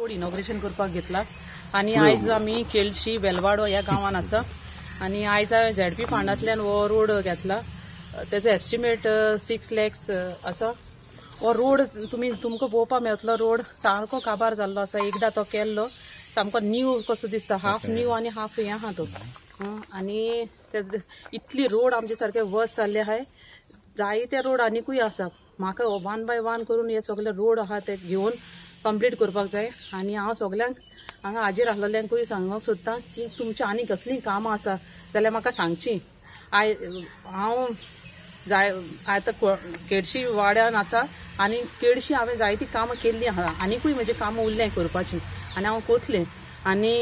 Road inauguration करपाक घेतला आनी आयज आमी केळशी वेलवाडो ह्या गांवान आसा आनी आयज हांवें झेडपी फंडांतल्यान हो रोड घेतला. तेजो एस्टिमेट 6 lakhs आसा. हो रोड तुमी तुमकां पळोवपाक मेळटलो. रोड सारको काबार जाल्लो आसा. एकदां तो केल्लो सामको न्यू कसो दिसता, हाफ न्यू आनी हाफ हें आहा तो. आनी इतली रोड आमचे सारके वर्स जाल्ले आहाय. जायते रोड आनिकूय आसा. म्हाका 1 by 1 करून हे सगळे रोड आहा ते घेवन कंप्लीट करपाक जाय. आनी हांव सगल्यांक हांगा हाजीर आसलेल्यांकूय सांगूंक सोदतां की तुमची आनी कसलीं कामां आसा जाल्यार म्हाका सांगची. हांव जाय आतां केळशी वाड्यान आसा आनी केळशी हांवें जायतीं कामां केल्लीं आहा. आनिकूय म्हजी कामां उरलें करपाचीं आनी हांव कोतलें. आनी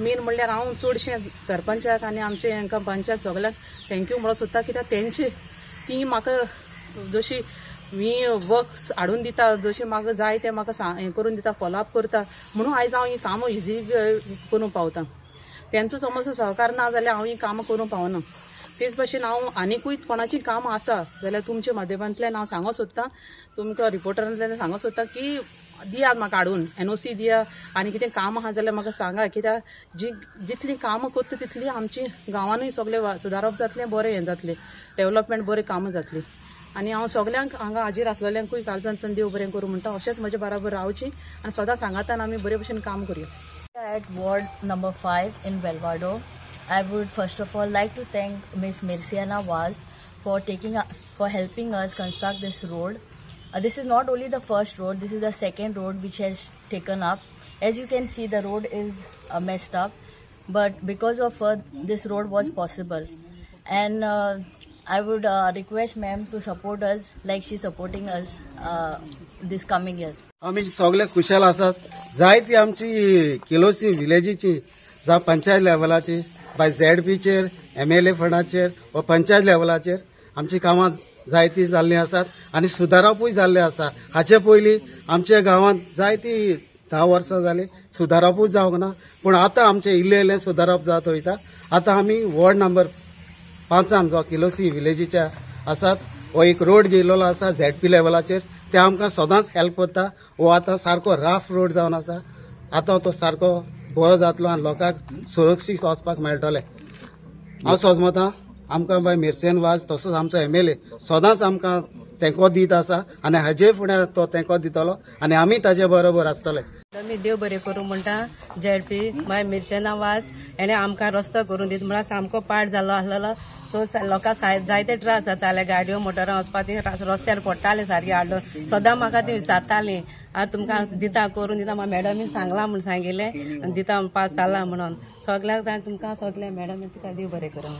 मेन म्हणल्यार हांव चडशें सरपंचाक आनी आमचे हांकां पंचायत सगल्यांक thank you म्हणूंक सोदता, कित्याक तेंचे ती म्हाका जशी ही वर्क्स हाडून दिता, जशें म्हाका जाय तें म्हाका हें करून दिता, फॉलोअप करता, म्हणून आयज हांव ही कामां इजी करूंक पावता. तेंचो समज सहकार ना जाल्यार हांव ही कामां करूंक पावना. तेच भाशेन हांव आनिकूय कोणाचीं कामां आसा जाल्यार तुमच्या माध्यमांतल्यान हांव सांगूंक सोदतां, तुमकां रिपोर्टरांतल्यान सांगूंक सोदतां की दियात म्हाका हाडून NOC दिया आनी कितें काम आहा जाल्यार म्हाका सांगा, कित्याक जी जितलीं कामां करता तितली आमची गांवानूय सगळें सुदारप जातलें, बरें हें जातलें, डेवलपमेंट बरें कामां जातलीं. आनी हांव सगल्यांक हांगा हाजीर आसलेल्यांकूय काळजांतल्यान देव बरें करूं म्हणटा. अशेंच म्हजे बराबर रावची आनी सदां सांगातान आमी बरे भशेन काम करूया. At ward number 5 in Velvado, I would first of all like to thank Ms. Merciana Vaz for helping us construct this road. This is not only the first road, this is the second road which has taken up. As you can see, the road is messed up, but because of her, this road was possible. And I would request ma'am to support us like she's supporting us this coming years. आमी सगळे खुशाल आसात. जायती आमची किलोसी विलेजीची जावं पंचायत लेवलाची बाय झेडपीचेर MLA फंडाचेर वा पंचायत लेवलाचेर आमची कामां जायती जाल्लीं आसात आनी सुदारपूय जाल्लें आसा. हाचे पयलीं आमच्या गांवांत जायती 10 वर्सां जालीं सुदारपूय जावंक ना, पूण आतां आमचें इल्लें इल्लें सुदारप जात वयता. आतां आमी वॉर्ड नंबर 5 जो किलोसी विलेजीच्या आसात हो एक रोड गेल्लो आसा झेडपी लेवलाचेर, ते आमकां सदांच हेल्प करता. हो आतां सारको राफ रोड जावन आसा. आतां तो सारको बरो जातलो आनी लोकांक सुरक्षीत वचपाक मेळटलें. हांव सजमतां आमकां बाय मिरसेन वाज तसोच आमचो MLA सदांच आमकां तेंको दीत आसा आनी हाजे फुडें तो तेंको दितलो आनी आमी ताजे बरोबर आसतले. आमी देव बरें करूं म्हणटा. झेडपी मागीर मिरसेना वाज हेणे आमकां रस्तो करून दीत म्हळ्यार सामको पाड जाल्लो आसलेलो. सो लोकांक जायते त्रास जाताले, गाडयो मोटरां वचपाक ती रस्त्यार पडटाले सारकी हाडून. सदां म्हाका ती विचारताली आतां तुमकां दिता करून दिता, म्हाका मॅडमीन सांगलां म्हूण सांगिल्लें दिता पास जाला म्हणून. सगल्यांक तुमकां सगळें मॅडमी तुका देव बरें करूं.